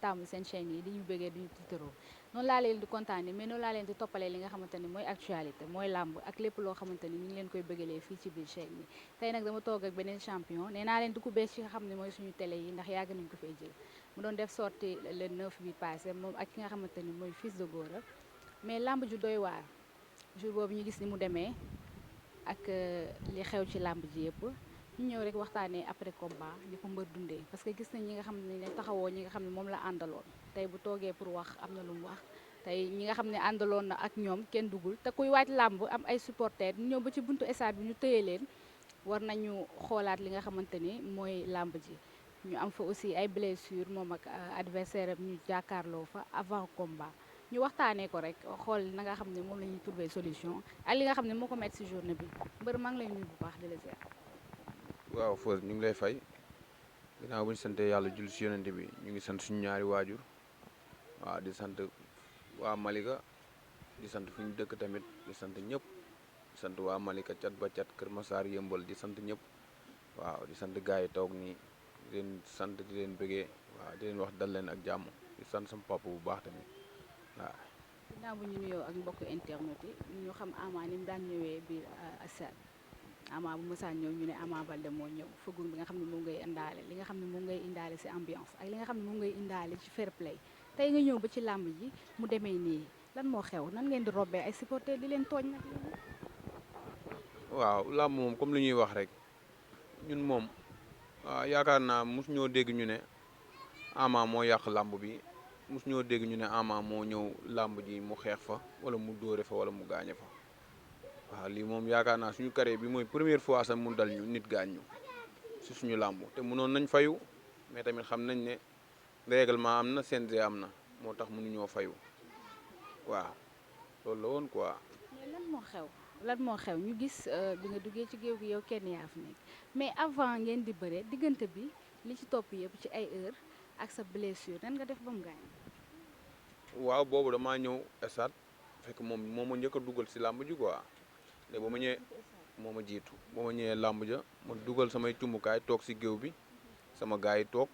taamu seen chaîne yi di ñu bëggee di ñu tiitaroo noonu laa leen di kontaanee mais noonu laa leen di toppalee li nga xamante ni mooy actualité mooy làmb ak lépp loo xamante ni ñu ngi leen koy bëggalee fii ci biir chaîne yi tey nag dama toog ak beneen champion nee naa leen du ko bees ci nga xam ne mooy suñu télé yi ndax yàgg nañ ko fay jël mu doon def sorti le 9 bi passé moom ak ki nga xamante ni mooy Fils de Gora mais làmb ju doy waar jour boobu ñu gis ni mu demee ak li xew ci làmb ji yëpp ñu ñëw rek waxtaanee après combat ni ko mbër dundee parce que gis nañ ñi nga xam ne taxawoo ñi nga xam ne moom la àndaloon tey bu toogee pour wax am na lu mu wax tey ñi nga xam ne àndaloon na ak ñoom kenn duggul te kuy waaj làmb am ay supporters ñu ñëw ba ci buntu stade bi ñu tëye leen war nañu xoolaat li nga xamante ni mooy làmb ji ñu am fa aussi ay blessures moom ak adversaire am ñu jàkkaarloo fa avant combat ñu waxtaanee ko rek xool na nga xam ne moom la ñuy trouver solution ak li nga xam ne moo ko mettre ci journée bi mbër maa ngi lay nuyu bu baax di la ziar. waaw Fos ñu ngi lay fay ginnaaw bu ñu sante yàlla jul si yonente bi ñu ngi sant suñu ñaari waajur waaw di sant waa Malika di sant fu ñu dëkk tamit di sant ñëpp di sant waa Malika cat ba cat Kër Masaar yëmbal di sant ñëpp waaw di sant gars yi toog nii di leen sant di leen bëggee waaw di leen wax dal leen ak jàmm di sant sama papa bu baax tamit waaw. ginnaaw bu ñu nuyoo ak mbokku internet yi ñu xam Ama ni mu daan ñëwee biir stade Ama bu mësaan ñëw ñu ne Ama Baldé moo ñëw fëggun bi nga xam ne moom ngay indaale li nga xam ne moom ngay indaale ci ambiance ak li nga xam ne moom ngay indaale ci fair play tey nga ñëw ba ci làmb ji mu demee nii lan moo xew nan ngeen di robbee ay supporters di leen tooñ nag. waaw làmb moom comme li ñuy wax rek ñun moom yaakaar naa mosu ñoo dégg ñu ne Ama moo yàq làmb bi mosu ñoo dégg ñu ne Ama moo ñëw làmb ji mu xeex fa wala mu dóore fa wala mu gaañe fa waaw lii moom yaakaar naa suñu carrière bi mooy première fois sax mu dal ñu nit gaañ ñu si suñu làmb te mënoon nañ fayu mais tamit xam nañ ne règlement am na CNG am na moo tax mënuñoo fayu waaw loolu la woon quoi. mais lan moo xew ñu gis bi nga duggee ci géew gi yow kenn yaa fi nekk mais avant ngeen di bëre diggante bi li ci topp yëpp ci ay heure ak sa blessure nan nga def ba mu gaañ. waaw boobu damaa ñëw stade fekk moom moo ma njëkk a dugal si làmb ji quoi te ba ma ñëwee moo ma jiitu ba ma ñëwee làmb ja ma dugal samay cumbukaay toog si géew bi sama gars yi toog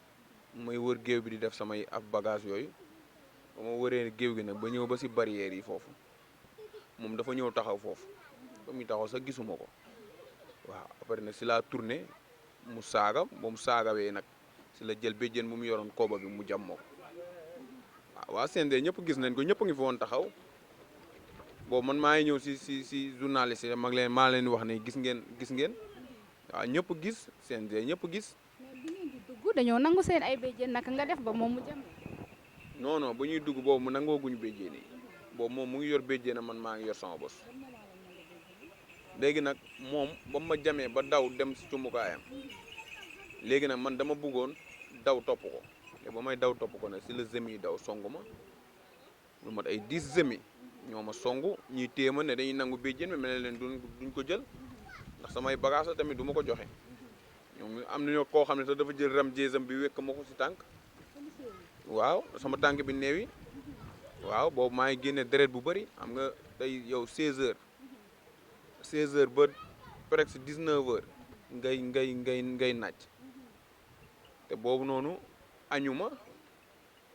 may wër géew bi di def samay ab bagage yooyu ba ma wëree géew gi nag ba ñëw ba si barrière yi foofu moom dafa ñëw taxaw foofu ba muy taxaw sax gisuma ko waaw après nag si laa tourné mu saaga ba mu saagawee nag si la jël béjjén bu mu yoroon kooba bi mu jam ma ko waaw waa CNG ñëpp gis nañ ko ñëpp a ngi fa woon taxaw boobu man maa ngi ñëw si journaliste yi maa leen wax ne gis ngeen waaw ñëpp gis CNG ñëpp gis. mais bi ngeen di dugg dañoo nangu seen ay béjjén naka nga def ba moom mu jam. non non bu ñuy dugg boobu mu nangoo guñu béjjén yi boobu moom mu ngi yor béjjén man maa ngi yor sama bos léegi nag moom ba ma jamee ba daw dem si cumbukaayam léegi nag man dama bëggoon daw topp ko te ba may daw topp ko nag si la zemi yi daw songu ma lu mat ay 10 zemi ñoo ma songu ñuy téema ne dañuy nangu béjjén mi mel ne leen duñ ko jël ndax samay bagage la tamit du ma ko joxe ñoom am nañoo koo xam ne sax dafa jël ram jéesam bi wekk ma ko si tànk waaw sama tànk bi neewi waaw boobu maa ngi génne deret bu bëri xam nga tey yow 16 heures ba presque 19 heures ngay naaj te boobu noonu añuma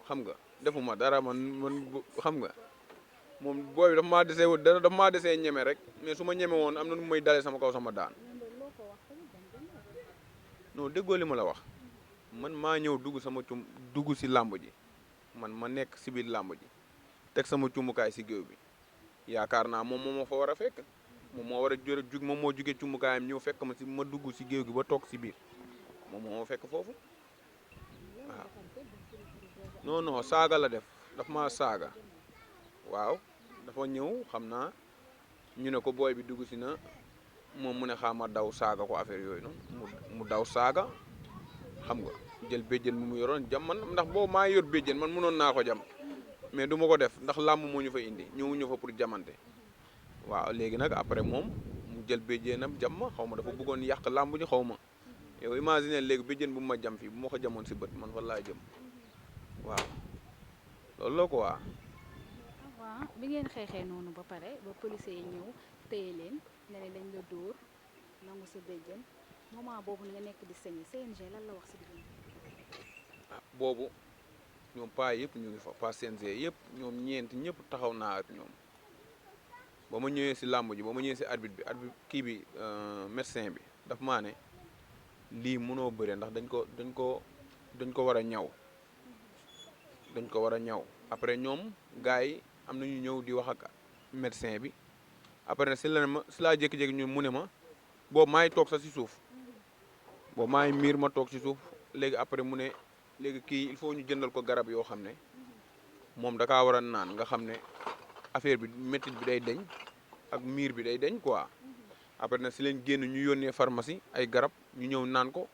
xam nga defuma dara man xam nga moom booy bi dafa maa desee ñeme rek mais su ma ñeme woon am na nu may dalee sama kaw sama daan non déggoo li ma la wax man maa ñëw dugg si làmb ji man ma nekk si biir làmb ji teg sama cumukaay si géew bi yaakaar naa moom moo ma fa war a fekk moom moo war a jug moom moo jugee cumukaayam ñëw fekk ma si ma dugg si géew gi ba toog si biir moom moo ma fekk foofu waaw non non saaga la def daf maa saaga waaw dafa ñëw xam naa ñu ne ko booy bi dugg si na moom mu ne xaama daw saaga ko affaire yooyu noonu mu daw saaga xam nga jël béjjén bi mu yoroon jam man ndax boobu maa yor béjjén man mënoon naa ko jam mais du ma ko def ndax làmb moo ñu fa indi ñëwuñu fa pour jamante waaw léegi nag après moom mu jël béjjénam jam ma xaw ma dafa bëggoon yàq làmb ji xaw ma yow imagine léegi béjjén bu ma jam fii bu ma ko jamoon si bët man fa laa jëm waaw loolu la quoi. avant bi ngeen xeexee noonu ba pare ba policiers yi ñëw téye leen ne leen dañ la dóor nangu sa béjjén moment boobu nga nekk di sañe CNG lan la wax si diggante. ah boobu ñoom paa yëpp ñu ngi fa paa CNG yëpp ñoom ñeent ñëpp taxaw naa ak ñoom ba ma ñëwee si làmb ji ba ma ñëwee si arbitre kii bi médecin bi daf maa ne lii mënoo bëre ndax dañ ko war a ñaw dañ ko war a ñaw après ñoom gars yi am na ñu ñëw di wax ak médecin bi après si laa jékki-jékki ñu mu ne ma boobu maa ngi toog sax si suuf boobu maa ngi miir ma toog si suuf léegi après mu ne léegi kii il faut ñu jëndal ko garab yoo xam ne moom da kaa war a naan nga xam ne affaire bi métit bi day deñ ak miir bi day deñ quoi après nag si leen génn ñu yónnee pharmacie ay garab ñu ñëw naan ko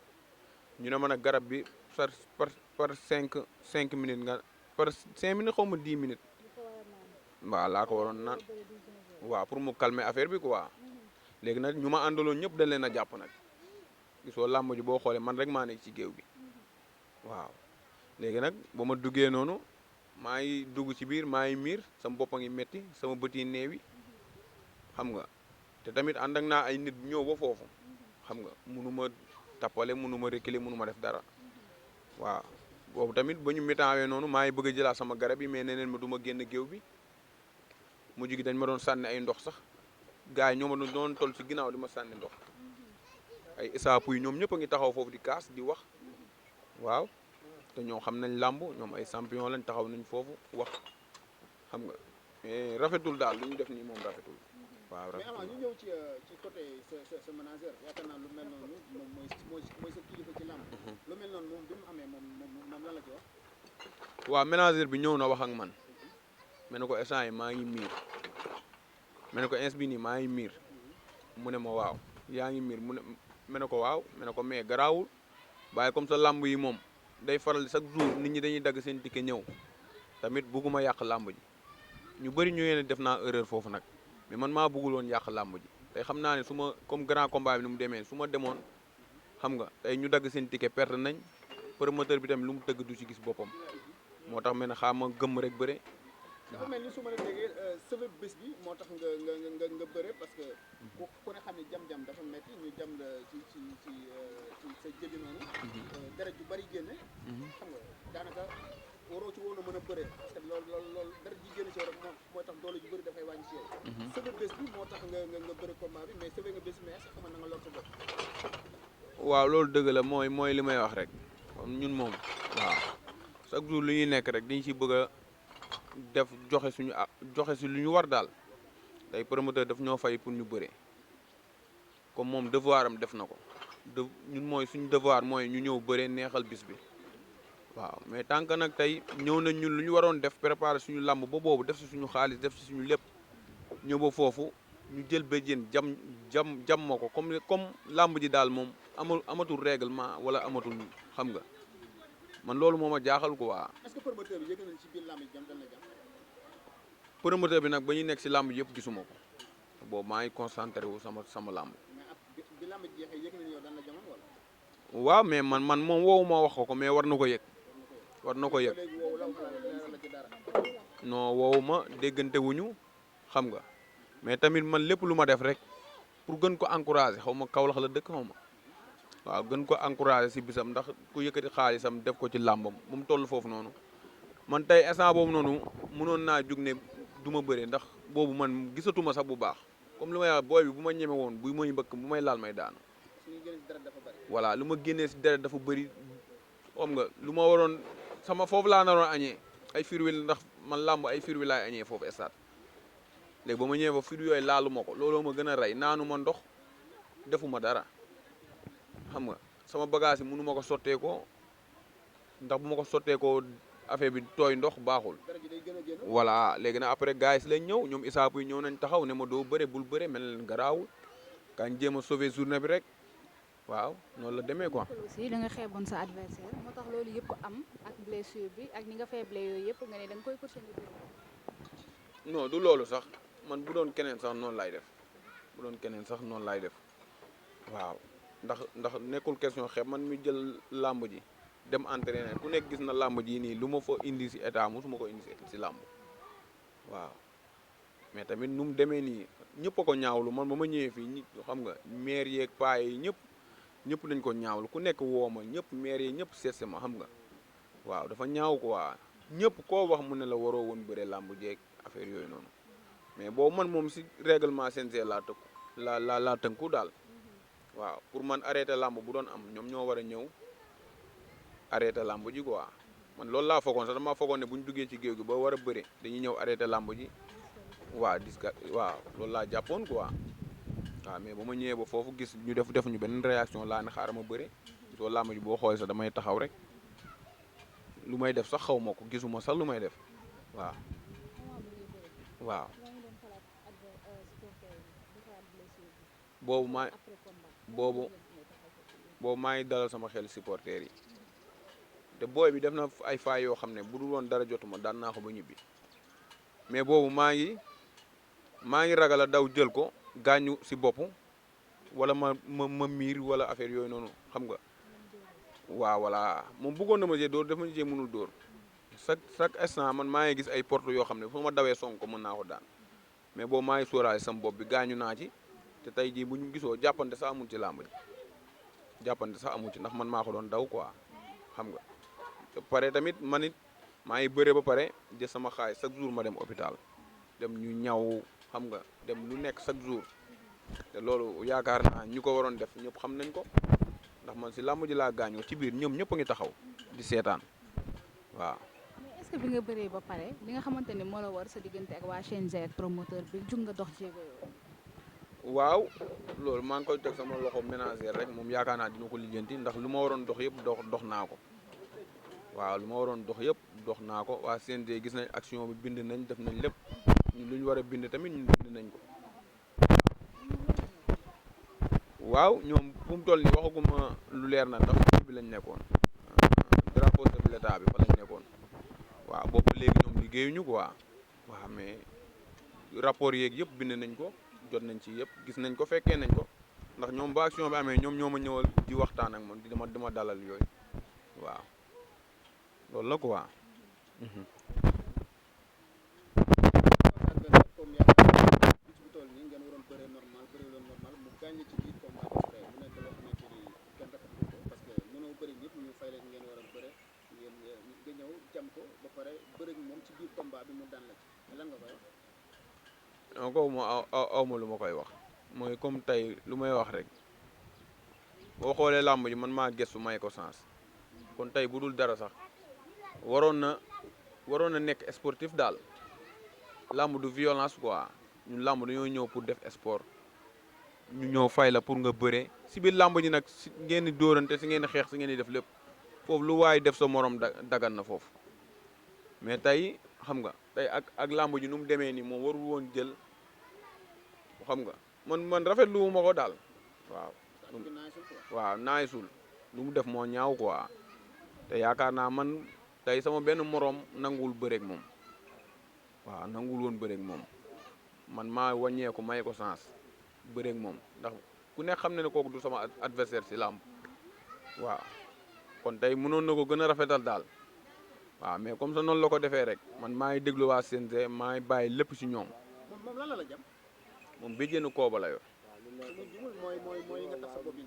ñu ne ma nag garab bi par 5 minutes nga par 5 minutes xaw ma 10 minutes waaw laa ko waroon naan waaw pour mu calmer affaire bi quoi léegi nag ñu ma àndaloon ñëpp dañ leen a jàpp nag gisoo làmb ji boo xoolee man rek maa nekk ci géew bi waaw léegi nag ba ma duggee noonu maa ngi dugg ci biir maa ngi miir sama bopp a ngi metti sama bët yi néewi xam nga te tamit ànd ak naa ay nit ñëw ba foofu xam nga munu ma tappale munu ma reculer munu ma def dara waaw boobu tamit ba ñu météo noonu maa ngi bëgg a jëlaat sama garab yi mais neneen ma du ma génn géew bi mujj gi dañ ma doon sànni ay ndox sax gars yi ñoo ma doon toll ci ginnaaw di ma sànni ndox ay isaapu yi ñoom ñëpp a ngi taxaw foofu di kaas di wax waaw te ñoo xam nañ làmb ñoom ay champion lañ taxaw nañ foofu wax xam nga mais rafetul daal lu ñu def nii moom rafetul waaw mais avant ñu ñëw ci côté sa manager yaakaar naa lu mel noonu moom mooy sa kilifa ci làmb lu mel noonu moom bi mu amee moom lan la ci wax waaw manager bi ñëw na wax ak man me ne ko instant yi maa ngi miir me ne ko ins bi nii maa ngi miir mu ne ma waaw yaa ngi miir mu ne me ne ko waaw me ne ko mais garaawul waaye comme ça làmb yi moom day faral chaque jour nit ñi dañuy dagg seen ticket ñëw tamit bugguma yàq làmb ji ñu bëri ñu yéene def naa erreur foofu nag mais man maa bëggul woon yàq làmb ji tey xam naa ne su ma comme grand combat bi ni mu demee su ma demoon xam nga tey ñu dagg seen ticket perte nañ promoteur bi tamit lu mu tëgg du ci gis boppam moo tax mel ne xaa ma gëmm rek bëre. dafa mel ni su ma la déggee sauver bés bi moo tax nga bëre parce que ku ne xam ne jam-jam dafa metti ñu jam la ci sa jëbi noonu deret yu bari génne xam nga daanaka waroo ci woon a mën a bëre parce que loolu deret ji génne ci yow rek mooy tax doole ju bëri dafay wàññi ci yow sauver bés bi moo tax nga bëre combat bi mais sauver nga bés bi mais xam na nga lor sa bopp waaw loolu dëgg la mooy li may wax rek ñun moom waaw chaque jour lu ñuy nekk rek dañ ci bëgg a def joxe si lu ñu war daal tey promoteur daf ñoo fay pour ñu bëre comme moom devoir am def na ko ñun mooy suñu devoir mooy ñu ñëw bëre neexal bis bi waaw mais tant que nag tey ñëw nañ ñun lu ñu waroon def préparer suñu làmb ba boobu def si suñu xaalis def si suñu lépp ñëw ba foofu ñu jël béjjén jam ma ko comme làmb ji daal moom amatul règlement wala amatul xam nga man loolu moo ma jaaxal quoi. est-ce que promoteur bi yëg nañ ci biir làmb ji jam dañ la jam. promoteur bi nag ba ñuy nekk si làmb yëpp gisuma ko boobu maa ngi concentré wu sama làmb. mais bi làmb ji jeexee yëg nañ yow dañ la jamoon wala. waaw mais man moom woowu ma wax ko mais war na ko yëg. war na ko yëg non woowu ma déggante wuñu xam nga mais tamit man lépp lu ma def rek pour gën ko encourager xaw ma Kaolack la dëkk xaw ma waaw gën ko encourager si bisam ndax ku yëkkati xaalisam def ko ci làmbam bu mu toll foofu noonu man tey instant boobu noonu mënoon naa jug ne du ma bëre ndax boobu man gisatuma sax bu baax comme li may wax booy bi bu ma ñeme woon bu may mbëkk bu may laal may daanu voilà lu ma génnee si deret dafa bëri xam nga lu ma waroon sama foofu laa naroon añee ay firwil ndax man làmb ay firwil laay añee foofu stade léegi ba ma ñëwee ba fir yooyu laalu ma ko looloo ma gën a rey naanu ma ndox defuma dara xam nga sama bagage yi mënu ma ko sotteekoo ndax bu ma ko sotteekoo affaire bi tooy ndox baaxul voilà léegi nag après gars yi si lañ ñëw ñoom isaapu yi ñëw nañ taxaw ne ma doo bëre bul bëre mel leen garaawul kañ jéem a sauver journée bi rek waaw noonu la demee quoi. aussi da nga xeeboon sa adversaire moo tax loolu yëpp am ak blessure bi ak ni nga faible yooyu yëpp nga ne da nga koy continuer di bëre. non du loolu sax man bu doon keneen sax noonu laay def bu doon keneen sax noonu laay def waaw ndax nekkul question xeeb man mi jël làmb ji dem entraîner ku nekk gis na làmb ji nii lu ma fa indi si état mosuma ko indi si làmb waaw mais tamit nu mu demee nii ñëpp a ko ñaawlu man ba ma ñëwee fii xam nga maire yeeg paa yi ñëpp dañ ko ñaawlu ku nekk woo ma ñëpp maire yi ñëpp seet ma xam nga waaw dafa ñaaw quoi ñëpp koo wax mu ne la waroo woon bëre làmb jeeg affaire yooyu noonu mais boobu man moom si règlement CNG laa tënku daal waaw pour man arrêté làmb bu doon am ñoom ñoo war a ñëw arrêté làmb ji quoi man loolu laa foogoon sax damaa foogoon ne bu ñu duggee ci géew gi ba war a bëre dañuy ñëw arrêté làmb ji waaw waaw loolu laa jàppoon quoi waaw mais ba ma ñëwee ba foofu gis ñu def ñu benn réaction laa ne xaaral ma bëre soo làmb ji boo xoolee sax damay taxaw rek lu may def sax xaw ma ko gisuma sax lu may def waaw waaw boobu maa ngi dalal sama xel supporters yi te booy bi def na ay faay yoo xam ne bu dul woon dara jotuma daan naa ko ba ñibbi mais boobu maa ngi ragal a daw jël ko gaañu si bopp wala ma miir wala affaire yooyu noonu xam nga waaw voilà moom bëggoon na ma jee dóor dafa ma jee mënul dóor chaque instant man maa ngi gis ay porte yoo xam ne fu ma dawee song ko mën naa ko daan mais boobu maa ngi sóoraale sama bopp bi gaañu naa ci te tey jii bu ñu gisoo jàppante sax amul ci làmb ji jàppante sax amul ci ndax man maa ko doon daw quoi xam nga te pare tamit man it maa ngi bëre ba pare jël sama xaalis chaque jour ma dem hôpital dem ñu ñaw xam nga dem lu nekk chaque jour te loolu yaakaar naa ñu ko waroon def ñëpp xam nañ ko ndax man si làmb ji laa gaañoo ci biir ñoom ñëpp a ngi taxaw di seetaan waaw. mais est-ce que bi nga bëree ba pare li nga xamante ni moo la war sa diggante ak waa CNG ak promoteur bi jug nga dox jéego yooyu. waaw loolu maa ngi koy teg sama loxo ménagère rek moom yaakaar naa dina ko lijjanti ndax lu ma waroon dox yëpp dox naa ko waaw lu ma waroon dox yëpp dox naa ko waa CNG gis nañ action bi bind nañ def nañ lépp ñun lu ñu war a bind tamit ñun bind nañ ko waaw ñoom fu mu toll nii waxaguma lu leer na ndax bi lañ nekkoon drapeau chef de l'état bi fa lañ nekkoon waaw boobu léegi ñoom liggéeyuñu quoi waaw mais rapport yeeg yëpp bind nañ ko jot nañ ci yëpp gis nañ ko fekkee nañ ko ndax ñoom ba action bi amee ñoom ñoo ma ñëwal di waxtaan ak man dama dalal yooyu waaw loolu la quoi. ko aw ma lu ma koy wax mooy comme tey lu may wax rek boo xoolee làmb ji man maa gëstu may ko sens kon tey bu dul dara sax waroon na nekk sportif daal làmb du violence quoi ñun làmb dañoo ñëw pour def sport ñu ñëw fay la pour nga bëre si biir làmb ji nag si ngeen di dóorante si ngeen di xeex si ngeen di def lépp foofu lu waay def sa morom dagan na foofu mais tey xam nga tey ak làmb ji nu mu demee nii moom warul woon jël xam nga man rafetlu ma ko daal waaw. waaw naaysul lu mu def moo ñaaw quoi te yaakaar naa man tey sama benn morom nanguwul bëreeg moom waaw nanguwul woon bëreeg moom man maa wàññeeku may ko sens bëreeg moom ndax ku nekk xam ne ne kooku du sama adversaire si làmb waaw kon tey mënoon na ko gën a rafetal daal waaw mais comme ça noonu la ko defee rek man maa ngi déglu waa CNG maa ngi bàyyi lépp si ñoom. moom lan la jam. moom béjjéenu kooba la yor. mooy nga tax sa bopp yi.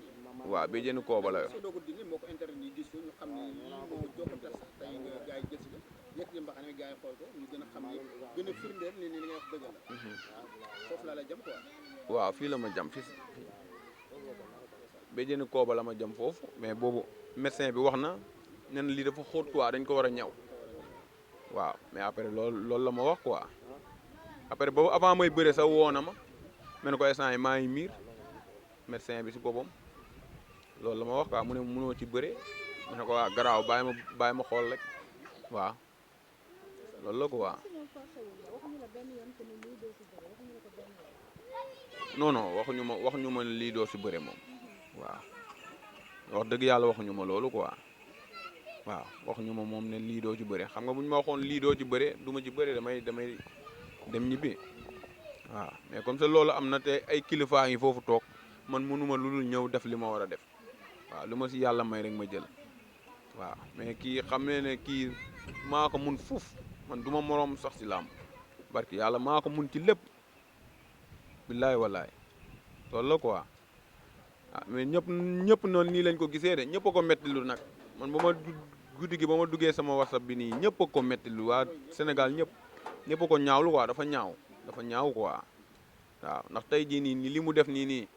waaw béjjéenu kooba la yor. soo doog a dindi moo ko intérêt ñu gis ko ñu xam ni lii moo jokkoo tas tey nga gars yi jël si la yëkk li mbaxane gars yi xool ko ñu gën a xam ni gën a firndeel ni li nga wax dëgg la. foofu laa la jam quoi. waaw fii la ma jam fii béjjéenu kooba la ma jam foofu mais boobu médecin bi wax na ne lii dafa xóot quoi dañ ko war a ñaw waaw mais après loolu la ma wax quoi après boobu avant may bëre sax woo na ma ne ko instant yi maa ngi miir médecin bi si boppam loolu la ma wax quoi mu ne mënoo ci bëre mu ne ko waa garaaw bàyyi ma xool rek waaw loolu la ko waa non waxuñu ma lii doo si bëre moom waaw wax dëgg yàlla waxuñu ma loolu quoi waaw waxuñu ma moom ne lii doo ci bëre xam nga bu ñu ma waxoon lii doo ci bëre du ma ci bëre damay dem ñibbi waaw mais comme ça loolu am na te ay kilifaa ngi foofu toog man mënuma lu dul ñëw def li ma war a def waaw lu ma si yàlla may rek ma jël waaw mais kii xam ne kii maa ko mun fuuf man du ma moroom sax si làmb barki yàlla maa ko mun ci lépp billaay wallaay loolu la quoi ah mais ñëpp noonu nii lañ ko gisee de ñëpp a ko metti lu nag man ba ma guddi gi ba ma duggee sama whatsapp bi nii ñëpp a ko métti lu waa Sénégal ñëpp a ko ñaawlu quoi dafa ñaaw quoi waaw ndax tey jii nii li mu def nii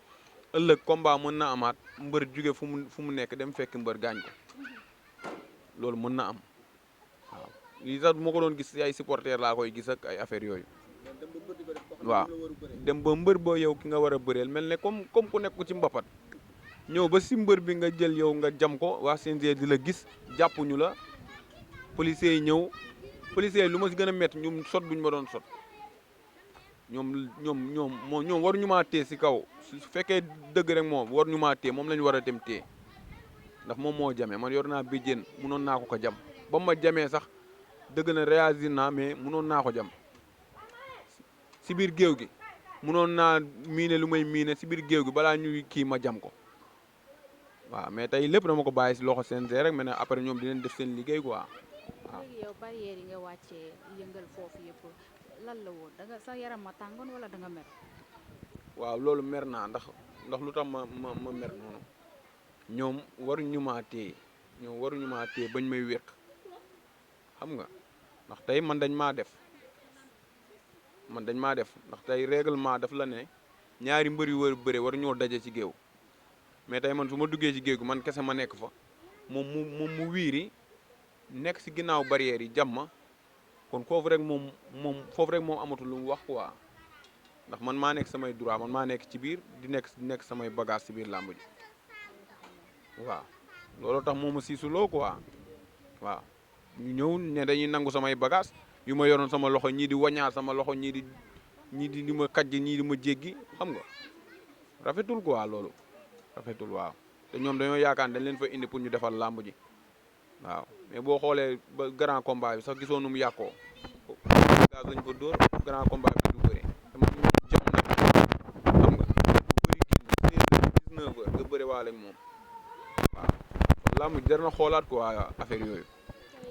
ëllëg combat mën na amaat mbër jóge fu mu nekk dem fekk mbër gaañ ko loolu mën na am waaw lii sax bu ma ko doon gis ay supporters laa koy gis ak ay affaires yooyu waaw dem ba mbër ba yow ki nga war a bëreel mel ne comme ku nekk ci mbapat ñëw ba si mbër bi nga jël yow nga jam ko waa CNG di la gis jàppuñu la policiers yi ñëw policiers yi lu ma si gën a métti ñoom sot buñu ma doon sot ñoom waruñu maa téye si kaw su fekkee dëgg rek moom waruñu maa téye moom la ñu war a dem téye ndax moom moo jamee man yor naa béjjén munoon naa ko jam ba ma jamee sax dëgg na réagir naa mais munoon naa ko jam si biir géew gi munoon naa miine lu may miine si biir géew gi balaa ñuy kii ma jam ko waaw mais tey lépp dama ko bàyyi si loxo CNG rek mais nag après ñoom dinañ def seen liggéey quoi waaw. léegi yow barrière yi nga wàccee yëngal foofu yëpp lan la woon da nga sa yaram ma tàngoon wala da nga mer. waaw loolu mer naa ndax lu tax ma mer noonu ñoom waruñu maa téye bañ may wéq xam nga ndax tey man dañ maa def ndax tey règlement daf la ne ñaari mbër yu war a bëre war ñoo daje ci géew mais tey man su ma duggee ci géew gi man kese ma nekk fa moom mu wiiri nekk si ginnaaw barrière yi jàmm kon foofu rek moom amatul lu mu wax quoi ndax man maa nekk samay droit man maa nekk ci biir di nekk samay bagage ci biir làmb ji waaw loolu tax moom ma siisuloo quoi waaw ñu ñëw ne dañuy nangu samay bagage yu ma yoroon sama loxo ñii di wañaar sama loxo ñii di ma kajj ñii di ma jéggi xam nga rafetul quoi loolu rafetul waaw te ñoom dañoo yaakaar dañ leen fa indi pour ñu defal làmb ji waaw mais boo xoolee ba grand combat bi sax gisoo nu mu yàqoo gaz lañ fa dóor grand combat bi du bëre dama ñu jam nag xam nga bu bëri génn 19 heures nga bëre waale ak moom waaw làmb ji jar na xoolaat quoi affaire yooyu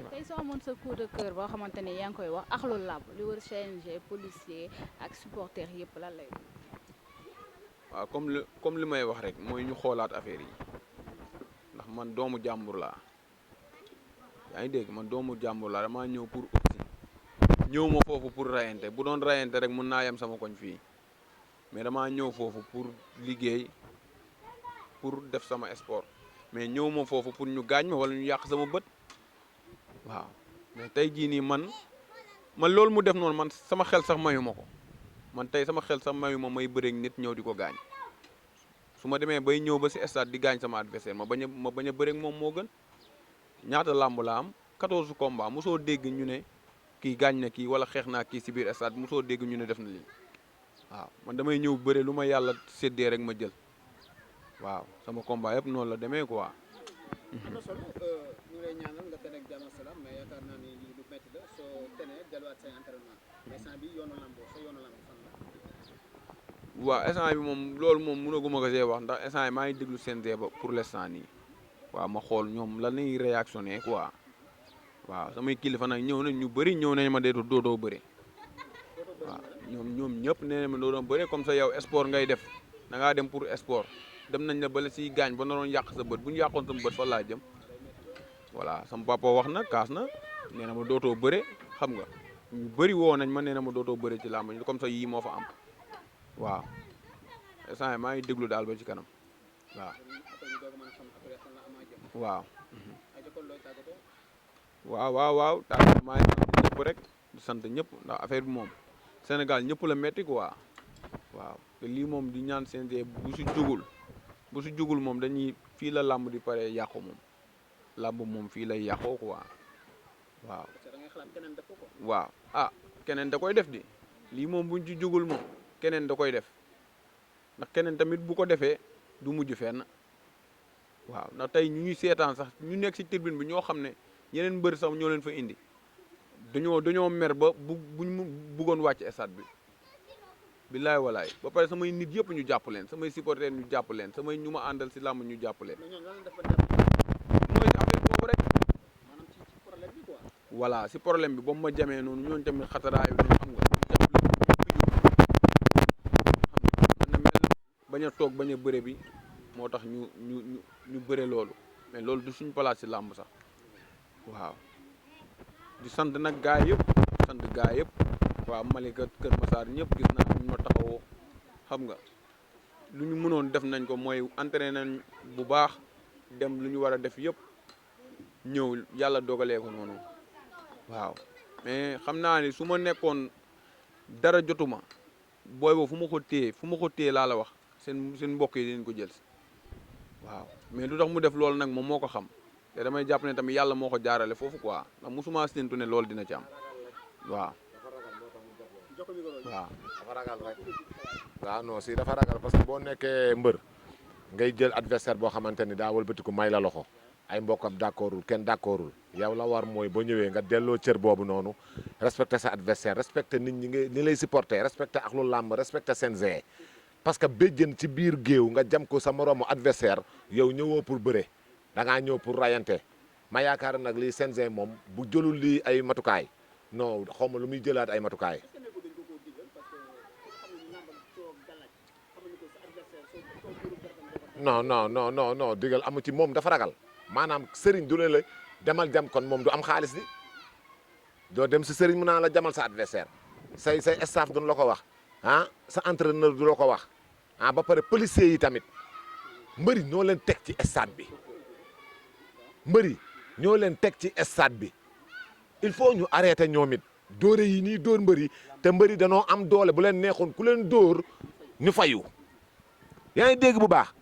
tey soo amoon sa coup de cœur boo xamante ne yaa ngi koy wax axlu làmb li wër CNG policier ak supporter yëpp lan lay waaw comme li may wax rek mooy ñu xoolaat affaire yi ndax man doomu jàmbur laa yaa ngi dégg man doomu jàmbur laa damaa ñëw pour aussi ñëw ma foofu pour rayante bu doon rayante rek mun naa yem sama koñ fii mais damaa ñëw foofu pour liggéey pour def sama sport mais ñëw ma foofu pour ñu gaañ ma wala ñu yàq sama bët waaw mais tey jii nii man loolu mu def noonu man sama xel sax mayu ma ko man tey sama xel sax mayu ma may bëreeg nit ñëw di ko gaañ su ma demee bay ñëw ba si stade di gaañ sama adversaire ma bañ a bëreeg moom moo gën ñaata làmb la am 14 combats mosoo dégg ñu ne kii gaañ na kii wala xeex naa kii si biir stade mosoo dégg ñu ne def na lii waaw man damay ñëw bëre lu ma yàlla séddee rek ma jël waaw sama combat yëpp noonu la demee quoi. am na solo ñu lay ñaanal nga tene ak jàmm ak salaam mais yaakaar naa ni lii lu métti la soo tenee delluwaat say entraînement mais instant bi yoonu lamb fan la. waaw instant bi moom loolu moom mënaguma ko see wax ndax instant yi maa ngi déglu CNG ba pour l'instant nii waaw ma xool ñoom lan lañuy réactionné quoi waaw samay kilifa nag ñëw nañ ñu bëri ñëw nañ ma deetu dootoo bëre waaw ñoom ñëpp nee nañ ma dootoo bëre comme ça yow sport ngay def da ngaa dem pour sport dem nañ la bala si gaañ ba naroon yàq sa bët bu ñu yàqoon sama bët fa laa jëm voilà sama papa wax na kaas na nee na ma dootoo bëre xam nga ñu bëri woo nañ ma nee na ma dootoo bëre ci làmb comme ça yii moo fa am waaw instant maa ngi déglu daal ba ci kanam waaw. waaw tàggat maa ngi sant ñëpp rek di sant ñëpp ndax affaire bi moom Sénégal ñëpp la metti quoi waaw te lii moom di ñaan CNG bu si jugul moom dañuy fii la làmb di pare yàqu moom làmb moom fii lay yàqoo quoi waaw. waaw keneen da koy def di lii moom buñ ci jugul moom keneen da koy def ndax keneen tamit bu ko defee du mujj fenn waaw ndax tey ñu ñuy seetaan sax ñu nekk si tribune bi ñoo xam ne yeneen mbër sax ñoo leen fa indi dañoo mer ba buñ bëggoon wàcc stade bi billaay walaay ba pare samay nit yëpp ñu jàpp leen samay supporters ñu jàpp leen samay ñu ma àndal si làmb ñu jàpp leen mooy affaire boobu rek voilà si problème bi ba mu ma jamee noonu ñooñu tamit xataraayu nañ xam nga man na mel bañ a toog bañ a bëre bi moo tax ñu bëre loolu mais loolu du suñ place si làmb sax waaw di sant nag gaay yëpp sant gaay yëpp waaw Malika Kër Massar ñëpp gis naa ñu ma taxawoo xam nga lu ñu mënoon def nañ ko mooy entraîné nañ bu baax dem lu ñu war a def yëpp ñëw yàlla dogalee ko noonu waaw mais xam naa ni su ma nekkoon dara jotuma booy boobu fu ma ko téye laa la wax seen mbokk yi dinañ ko jël si waaw mais lu tax mu def loolu nag moom moo ko xam te damay jàpp ne tamit yàlla moo ko jaarale foofu quoi ndax musuma séntu ne loolu dina ci am waaw. waaw dafa ragal rek waaw non si dafa ragal parce que boo nekkee mbër ngay jël adversaire boo xamante ni daa wëlbatiku may la loxo ay mbokkam d'accordul kenn d'accordul yow la war mooy boo ñëwee nga delloo cër boobu noonu respecter sa adversaire respecter nit ñi lay supporter respecter ak lu làmb respecter CNG parce que béjjën ci biir géew nga jam ko sa moroomu adversaire yow ñëwoo pour bëre da ngaa ñëw pour rayante ma yaakaar nag lii CNG moom bu jëlul lii ay matukaay non xaw ma lu muy jëlaat ay matukaay. non digal amu ci moom dafa ragal maanaam sëriñ du ne la demal jam kon moom du am xaalis di doo dem si sëriñ mu naa la jamal sa adversaire say staff duñ la ko wax ah sa entraîneur du la ko wax ah ba pare policiers yi tamit mbëri ñoo leen teg ci stade bi mbëri ñoo leen teg ci stade bi il faut ñu arrêter ñoom it dóore yi nii dóor mbëri te mbëri danoo am doole bu leen neexoon ku leen dóor ñu fayu yaa ngi dégg bu baax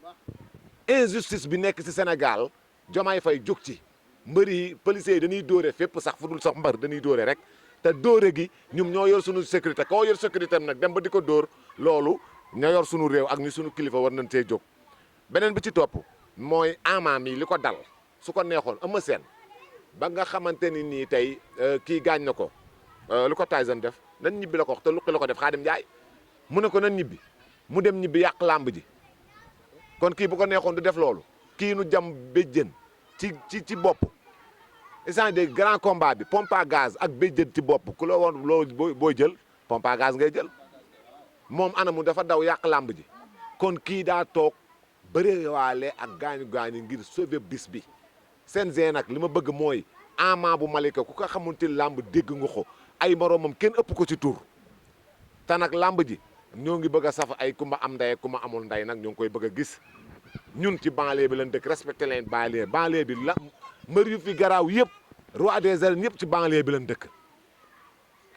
injustice bi nekk ci Sénégal Diomaye Faye jóg ci mbëri yi policiers yi dañuy dóore fépp sax fu dul sax mbar dañuy dóore rek te dóore gi ñum ñoo yor sunu sécurité koo yor sécurité am nag dem ba di ko dóor loolu ñoo yor sunu réew ak ñu sunu kilifa war nañ cee jóg beneen bi ci topp mooy Ama mi li ko dal su ko neexoon Eumeu Sène ba nga xamante ni nii tey kii gaañ na ko lu ko Tyson def nan ñibbi la ko wax te luqi la ko def Xaadim Njaay mu ne ko nan ñibbi mu dem ñibbi yàq làmb ji kon kii bu ko neexoon du def loolu kii nu jam béjjën ci bopp instant des grand combat bi pompe à gaz ak béjjën ci bopp ku la woon loolu booy jël pompe à gaz ngay jël moom anamu dafa daw yàq làmb ji kon kii daa toog bërewaale ak gaañu ngir sauver bis bi CNG nag li ma bëgg mooy Ama bu Malika ku ko xamante làmb dégg nga ko ay moroomam kenn ëpp ko ci tur te nag làmb ji ñoo ngi bëgg a saf ay kumba am nday ak kumba amul nday nag ñoo ngi koy bëgg a gis ñun ci banlieue bi leen dëkk respecté leen banlieue bi la mbër yu fi garaaw yëpp roi des arènes yëpp ci banlieue bi leen dëkk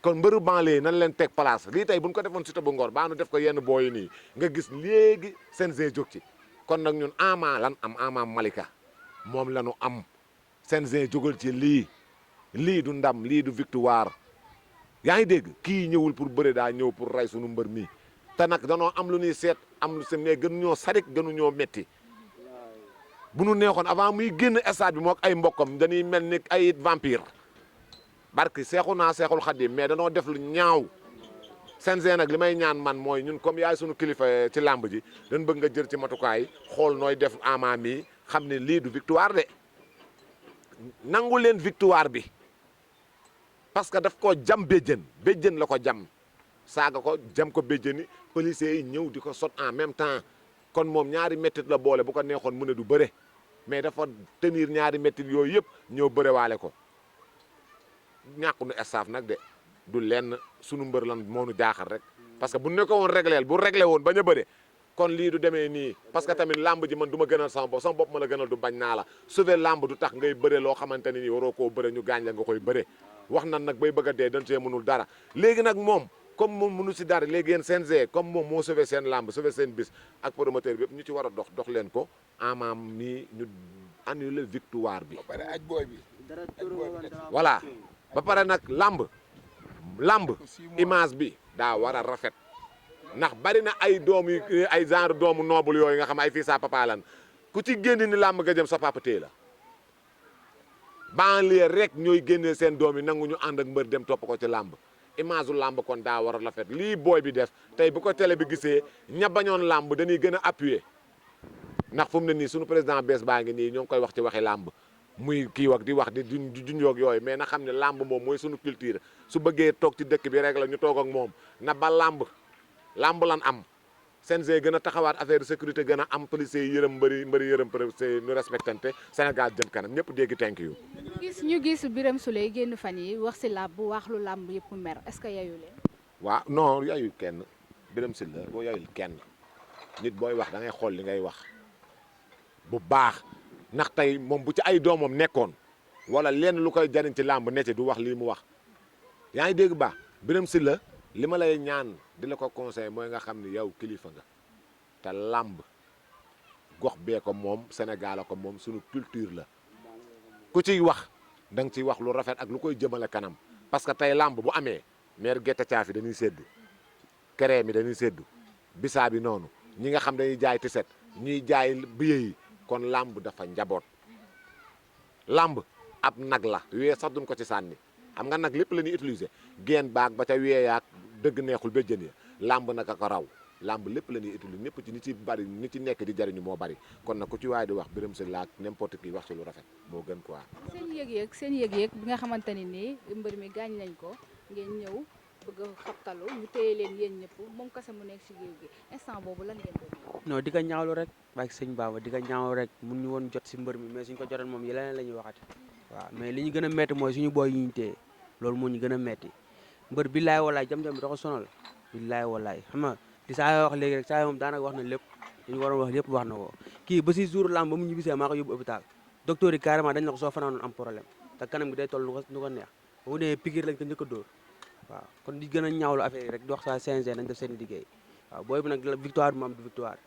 kon mbëru banlieue nan leen teg place lii tey bu ñu ko defoon Siteu bu Ngor baa nu def ko yenn booyi nii nga gis léegi CNG jóg ci kon nag ñun Ama lan am Ama Malika moom la ñu am CNG jógal ci lii du ndam lii du victoire yaa ngi dégg kii ñëwul pour bëre daa ñëw pour rey sunu mbër mi te nag danoo am lu ñuy seet am lu mais gënu ñoo sadik gënu ñoo metti bu nu neexoon avant muy génn stade bi mook ay mbokkam dañuy mel ni ay vampire barki seexu naa seexul Xadim mais danoo def lu ñaaw CNG nag li may ñaan man mooy ñun comme yaay sunu kilifa ci làmb ji dañ bëgg nga jël ci matukaay xool nooy def Ama mi xam ne lii du victoire de nangu leen victoire bi parce que daf ko jam béjjën la ko jam saaga ko jam ko béjjëni policiers yi ñëw di ko sot en même temps kon moom ñaari méttit la boole bu ko neexoon mu ne du bëre mais dafa tenir ñaari méttit yooyu yëpp ñëw bëre waale ko ñàkku nu staff nag de du lenn sunu mbër lan moo nu jaaxal rek parce que bu ne ko woon régleel bu réglé woon bañ a bëre kon lii du demee nii parce que tamit lamb ji man du ma gënal sama bopp ma la gënal du bañ naa la sauver lamb du tax ngay bëre loo xamante ni nii waroo koo bëre ñu gaañ la nga koy bëre wax nan nag bay bëgg a dee dañ see mënul dara léegi nag moom comme moom mënu si dara léegi yéen CNG comme moom moo sauver seen lamb sauver seen bis ak promoteur bi yëpp ñu ci war a dox leen ko Ama nii ñu annuler victoire bi voilà ba pare nag lamb image bi daa war a rafet ndax bari na ay doom yu ay genre doomu noble yooyu nga xam ay fii sa papa lan ku ci génn ni làmb nga jëm sa papa tee la banlieue rek ñooy génnee seen doom yi nangu ñu ànd ak mbër dem topp ko ci làmb image u làmb kon daa war a rafet lii booy bi def tey bu ko télé bi gisee ña bañoon làmb dañuy gën a appuyer ndax fu mu ne nii suñu président bees baa ngi nii ñoo ngi koy wax ci waxi làmb muy kii wax di wax di junjoog yooyu mais na xam ne làmb moom mooy suñu culture su bëggee toog ci dëkk bi rek la ñu toog ak moom na ba làmb lan am CNG gën a taxawaat affaire de sécurité gën a am policiers yi yërëm mbëri yërëm policiers ñu respectante Sénégal jëm kanam ñëpp dégg thank you. ñu gis Birame Souleye génn fan yi wax si làmb wax lu làmb yëpp mer est-ce que yayu leen. waaw non yayul kenn Birame Souleye boo yayul kenn nit booy wax da ngay xool li ngay wax bu baax ndax tey moom bu ci ay doomam nekkoon wala lenn lu koy jariñ ci làmb ne ci du wax lii mu wax yaa ngi dégg baax Birame Souleye li ma lay ñaan di la ko conseil mooy nga xam ni yow kilifa nga te làmb gox bee ko moom Sénégal ko moom suñu culture la ku ciy wax da nga ciy wax lu rafet ak lu koy jëmale kanam parce que tey làmb bu amee maire gerte caaf yi dañuy séddu keree mi dañuy séddu bisaa bi noonu ñi nga xam dañuy jaay tiset ñuy jaay billet yi kon làmb dafa njaboot làmb ab nag la wee sax duñ ko ci sànni xam nga nag lépp la ñuy utiliser geen baag ba ca weeyaak dëgg neexul béjjën ya làmb naka ko raw làmb lépp la ñuy utiliser ñëpp ci ni ci nekk di jariñu moo bari kon nag ku ci waaye di wax Birame Souleye ak n'importe qui wax ci lu rafet moo gën quoi. seen yëg-yëg bi nga xamante ni nii mbër mi gaañ nañ ko ngeen ñëw bëgg a xabtalu ñu téye leen yéen ñëpp moom kese mu nekk ci géew gi instant boobu lan ngeen doon. non di ko ñaawlu rek bàyyi sëñ Baba di ko ñaawlu rek mun ñu woon jot si mbër mi mais suñ ko jotoon moom yeneen la ñuy waxati waaw mais li ñu gën a metti mooy suñu booy yi ñu téye loolu moo ñu gën a metti mbër billaay walaay jam-jam bi da ko sonal billaay walaay xam nga di saa wax léegi rek saa moom daanaka wax na lépp dañu waroon wax lépp wax na ko kii ba si jour lamb ba mu ñibbisee maa ko yóbbu hôpital docteur yi carrément dañ na ko soo fanaanoon am problème te kanam gi day toll nu ko neex ba mu demee piqûre lañ ko njëkk a dóor waaw kon di gën a ñaawlu affaire yi rek di wax saa CNG nañ def seen liggéey waaw booy bi nag victoire bi mu am du victoire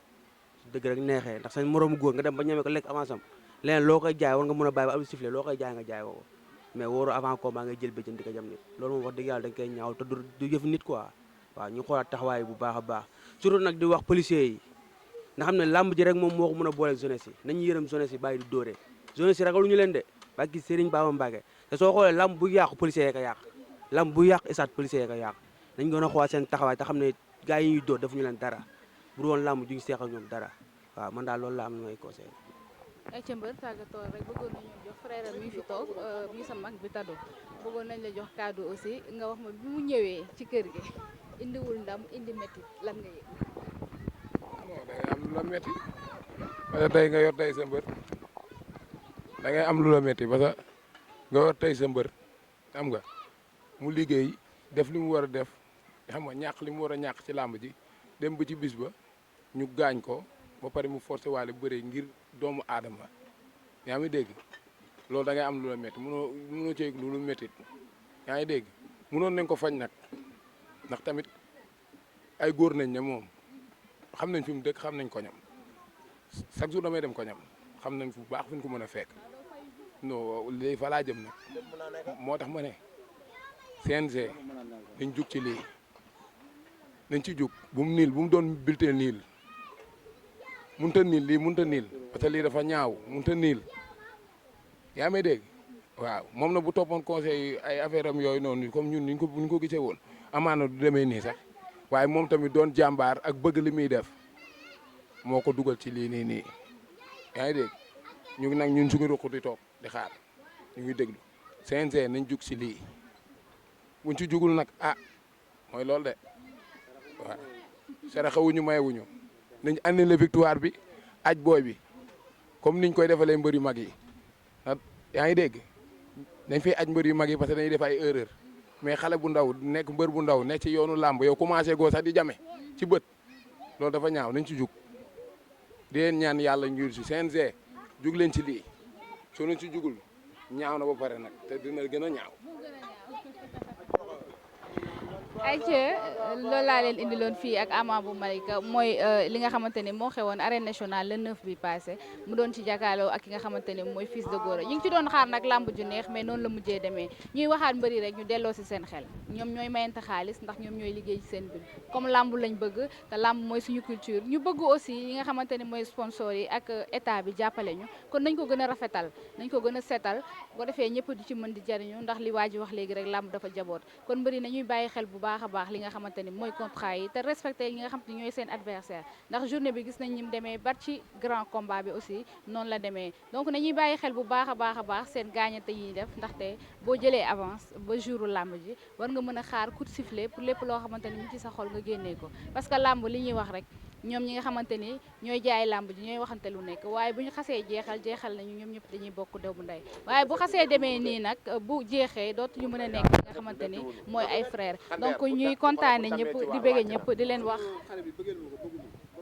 su dëgg rek neexee ndax seen moroomu góor nga dem ba ñemee ko lekk avance am leneen loo koy jaay war nga mën a bàyyi ba am sifflet loo koy jaay nga jaay woo mais wóoru avant combat ngay jël béjjën di ko jam nit loolu moom wax dëgg yàlla dañ koy ñaawlu te du jëf nit quoi waaw ñu xoolaat taxawaay bu baax a baax surtout nag di wax policiers yi nga xam ne làmb ji rek moom moo ko mën a booleeg jeunesse yi nañu yërëm jeunesse yi bàyyi di dóoree jeunesse yi ragaluñu leen de bàkki Serigne Baba Mbacké te soo xoolee làmb bu yàqu policiers yi ko yàq làmb bu yàq isaat policiers yi ko yàq nañ gën a xoolaat seen taxawaay te xam ne gars yi ñuy dóor defuñu leen dara bu dul woon làmb ju ñu seex ak ñoom dara waaw man daal loolu la am lu may conseillé. ay cëmbër tàggatoo rek bëggoon nañu jox frère mi fi toog mi sa mag bi Tado bëggoon nañ la jox cadeau aussi nga wax ma bi mu ñëwee ci kër gi indiwul ndam indi métti lan nga yëg. non da ngay am lu la métti parce que tey nga yor tey sa mbër da ngay am lu la métti parce que nga yor tey sa mbër xam nga mu liggéey def li mu war a def xam nga ñàkk li mu war a ñàkk ci làmb ji dem ba ci bis ba ñu gaañ ko ba pare mu forcé waale bëree ngir doomu aadama yaa ngi dégg loolu da ngay am lu la métti mënoo cee lu métti yaa ngi dégg mënoon nañ ko fañ nag ndax tamit ay góor nañ ne moom xam nañ fi mu dëkk xam nañ ko ñam chaque jour damay dem ko ñam xam nañ fu baax fi ñu ko mën a fekk non léegi fa laa jëm nag moo tax ma ne CNG dañ jug ci lii nañ ci jug bu mu niil bu mu doon bulletin niil mënut a niil lii mënut a niil parce que lii dafa ñaaw mënut a niil yaa may dégg waaw moom na bu toppoon conseil ay affaire am yooyu noonu comme ñun ñu ko gisee woon amaana du demee nii sax waaye moom tamit doon jàmbaar ak bëgg li muy def moo ko dugal ci lii nii yaa ngi dégg ñu ngi nag ñun suñu ruq di toog di xaar ñu ngi déglu CNG nañ jug si lii buñ ci jugul nag ah mooy loolu de waaw saraxewuñu mayewuñu nañ annulé victoire bi aj booy bi comme niñ koy defalee mbër yu mag yi yaa ngi dégg dañ fiy aj mbër yu mag yi parce que dañuy def ay erreur mais xale bu ndaw nekk mbër bu ndaw nekk ci yoonu làmb yow commencé goo sax di jame ci bët loolu dafa ñaaw nañ ci jug di leen ñaan yàlla njur si CNG jug leen ci lii soo leen ci jugul ñaaw na ba pare nag te dina gën a ñaaw. ayca loolu laa leen indiloon fii ak Ama bu Malika mooy li nga xamante ne moo xewoon arène nationale le 9 bi passé mu doon ci jàkkaarloo ak ki nga xamante ne mooy Fils de Gora ñu ngi ci doon xaar nag lamb ju neex mais noonu la mujjee demee ñuy waxaat mbëri rek ñu delloo si seen xel ñoom ñooy mayante xaalis ndax ñoom ñooy liggéey ci seen biir comme lamb lañ bëgg te lamb mooy suñu culture ñu bëgg aussi yi nga xamante ne mooy sponsor yi ak état bi jàppale ñu kon nañ ko gën a rafetal nañ ko gën a setal boo defee ñëpp di ci mën di jariñu ndax li waa ji wax léegi rek lamb dafa jaboot kon mbëri nañuy bàyyi xel bu baax a baax li nga xamante ni mooy contrat yi te respecté li nga xamante ni ñooy seen adversaire ndax journée bi gis nañ ñim demee ba ci grand combat bi aussi noonu la demee donc nañuy bàyyi xel bu baax a baax seen gaañante yi def ndaxte boo jëlee avance ba jouru làmb ji war nga mën a xaar coup de sifflet pour lépp loo xamante ni mu ci sa xol nga génnee ko parce que làmb li ñuy wax rek ñoom ñi nga xamante ni ñooy jaay làmb ji ñooy waxante lu nekk waaye bu ñu xasee jeexal nañu ñoom ñëpp dañuy bokk doomu ndey waaye bu xasee demee nii nag bu jeexee dootuñu mën a nekk li nga xamante ni mooy ay frère donc ñuy kontaane ñëpp di bëgge ñëpp di leen wax xale bi bëggeel ma ko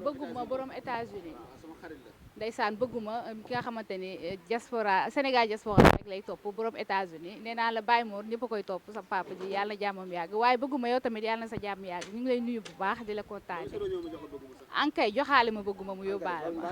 bëgguma borom États-Unis sama xarit la ndeysaan bëgguma ki nga xamante ni diaspora Sénégal diaspora rek lay topp borom États-Unis nee naa la Baye Mor ñëpp a koy topp sa papa ji yàlla na jàmmam yàgg waaye bëgguma yow tamit yàlla na sa jàmm yàgg ñu ngi lay nuyu bu baax di la kontaane ankay joxaale ma bëgguma mu yóbbaale ma